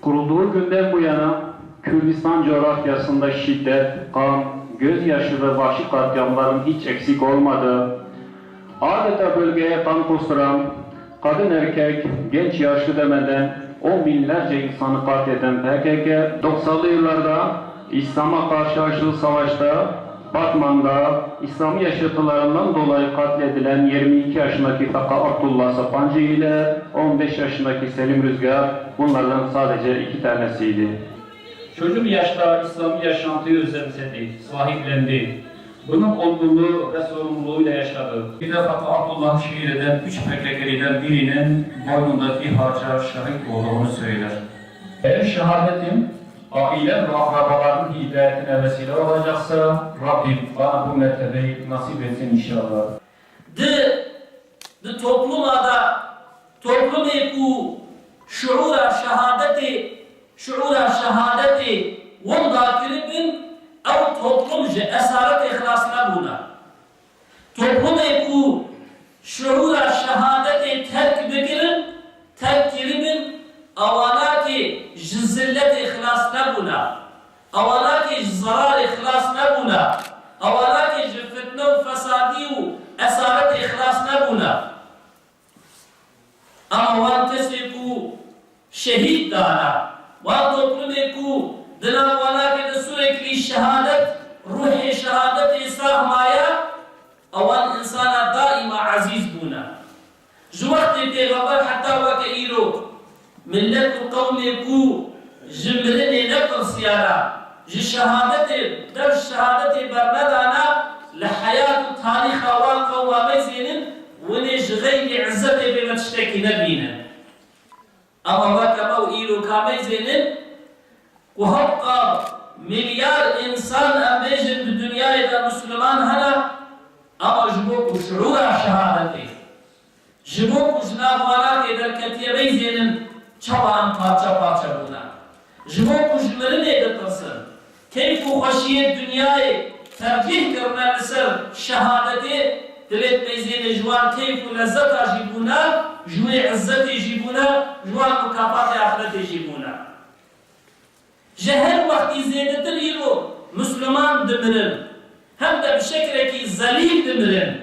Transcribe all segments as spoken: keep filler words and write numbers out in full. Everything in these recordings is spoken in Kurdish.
Kurulduğu günden bu yana Kürdistan coğrafyasında şiddet, kan, gözyaşı ve vahşi katliamların hiç eksik olmadığı, adeta bölgeye kan kusturan, kadın erkek, genç yaşlı demeden on binlerce insanı katleden P K K, doksanlı yıllarda İslam'a karşı açtığı savaşta Batman'da İslami yaşantılarından dolayı katledilen yirmi iki yaşındaki Taka Abdullah Sapancı ile on beş yaşındaki Selim Rüzgar bunlardan sadece iki tanesiydi. Çocuk yaşta İslami yaşantıyı özümsedi, sahiplendi. Bunun olgunluğu ve sorumluluğuyla yaşadı. Bir de Taka Abdullah şehit eden üç P K K'liden birinin boynundaki harca şahit olduğunu söyler. Benim şehadetim ailem ve akrabalarımın hidayetine vesile olacaksa Rabbim bana bu mertebeyi nasip etsin inşallah. Di, di topluma da, toplumê ku şuura şehadetê, şuura şehadetê winda kiribin, ew toplum ji esaretê xilas nebûna. Toplumê ku şuura şehadetê terk bikirin, terk kiribin, ewanakê ji zilletê xilas nebûna. Ewanakê ji zerarê xilas nebûna. Ewanakê ji fitne û fesadî û esaretê xilas nebûna. Ama wan kesê ku şehîd dana, wan toplumê ku di nav wanakê de sürekli şehadet, ruhê şehadetê sax maye, ewan insana daîma ezîz bûne. Ji wextê Pêxember heta weke îro, millet û qewmê ku ji mirinê netirsiyara, ji şehadetê, dev şehadetê bernedana, li heyat û tarîxa wan qewma meyzênin, winê ji xeyrî izzetê pê ve tiştekî nebînin. Ama weke me û îro ka meyzênin, ku hewqa milyar însan em bêjin di dinyayê de Misliman hene, ama ji bo ku şuura şehadetê, ji bo ku ji nav wanakê derketiye meyzênin, çawa em parçe parçe bûne. Ji bo ku ji mirinê ditirsin, keyf û xweşiyê dinyayê tercîh kirine li ser şehadetê, divê meyzênê ji wan keyf û lezzeta jî bûne, ji wê izzetê jî bûne, ji wan mukafatê axiretê jî bûne. Ji her wextî zêdetir îro Misliman dimirin, hem de bi şekilekî zelîl dimirin.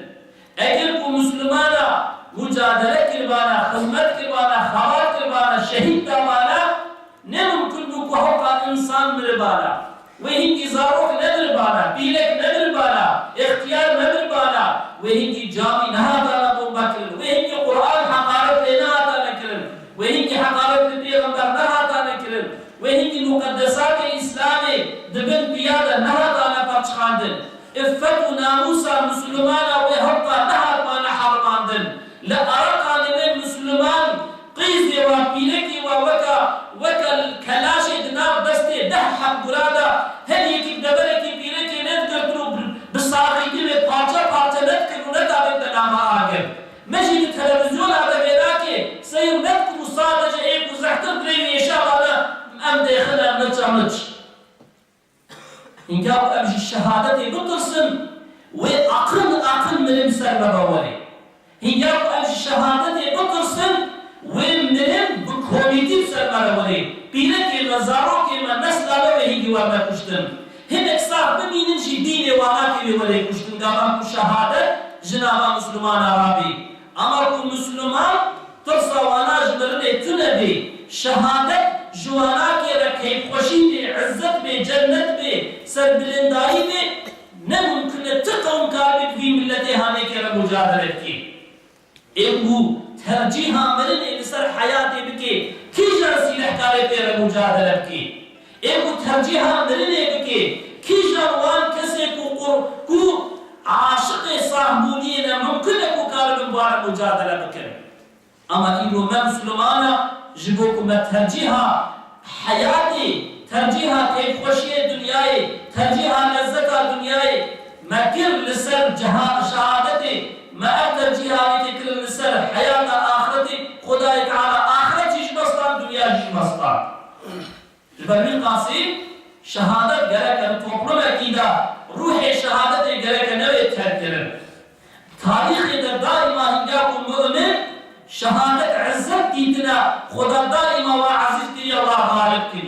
Eger ku Mislimana mucadele kiribana, xizmet kiribana, xebat kiribana, şehîd dabana, ne mumkin bû ku hewqa însan miribana. Wê hingî zarok nemiribana, pîrek nemiribana, extiyar nemiribana, wê hingî camî nehatana bombe kirin, wê hingî Quran heqaret lê nehatane kirin, wê hingî heqaret li pêxember nehatane kirin, wê hingî muqeddesatê Îslamê di bin piya de nehatane parçixandin. Îffet û namûsa Mislimana wê hewqa nehatmane herimandin. Li Ereqanê me Misliman qîzê wa, pîrekê wa weke, weke kelaşê di nav destê deh heb gura de, her yekî bi deverekî pîrekê nedikirtin û bi, bi saxîtî wê parçe parçe nedikirin û nedabêtin nava agir. Me jî di televîzyona de vêrakê seyr nedikin û sadece ê ku zehtir dirê wî êşa vane, em dêxin em niça niç. Hingî ku em ji şehadetê bitirsin, wê aqil aqil mirin bi ser me ve werê. Hingî ku em ji şehadetê bitirsin, wê mirin bi komîtî bi ser me ve werê. Pîrekê me, zarokê me, nesla me wê hingî werne kuştin. Hinek sax bimînin jî dînê wanakê wê werê kuştin. Gavan ku şehadet ji nava Mislimana rabî. Ama ku Misliman tirsa wana ji mirinê tune bê, şehadet ji wanakê re keyfxweşî bê, izzet bê, cennet bê, serbilindayî bê, ne mumkin e ti qewm karibê bi vî miletê hanekê re mucadele bikê. Ê ku tercîha mirinê li ser heyatê bikê, kîjan sîlehkarê pê re mucadele bikê? Ê ku tercîha mirinê bikê, kîjan wan kesê ku qur-, ku aşiqê sahbûniyê ne mumkin e ku karibin bi wan re mucadele bikin? Ama îro me Mislimana, ji bo ku me tercîha heyatê, tercîha keyfxweşiyê dinyayê, tercîha lezzeta dinyayê me kir li ser ciha-, şehadetê, me ev tercîha wê tê kirin li ser heyata axiretê, Xwedayê Teala axiret jî ji me stan, dinya jî ji me stan. Ji ber wî qasî şehadet gerek e di toplumekî de Ruhê şehadetê gereke newê terkkirin. Tarîxê de daîma hînga ku mu'min şehadet izzet dîtine, Xuda daîma wa ezîz kiriye, wa xalib kiriye.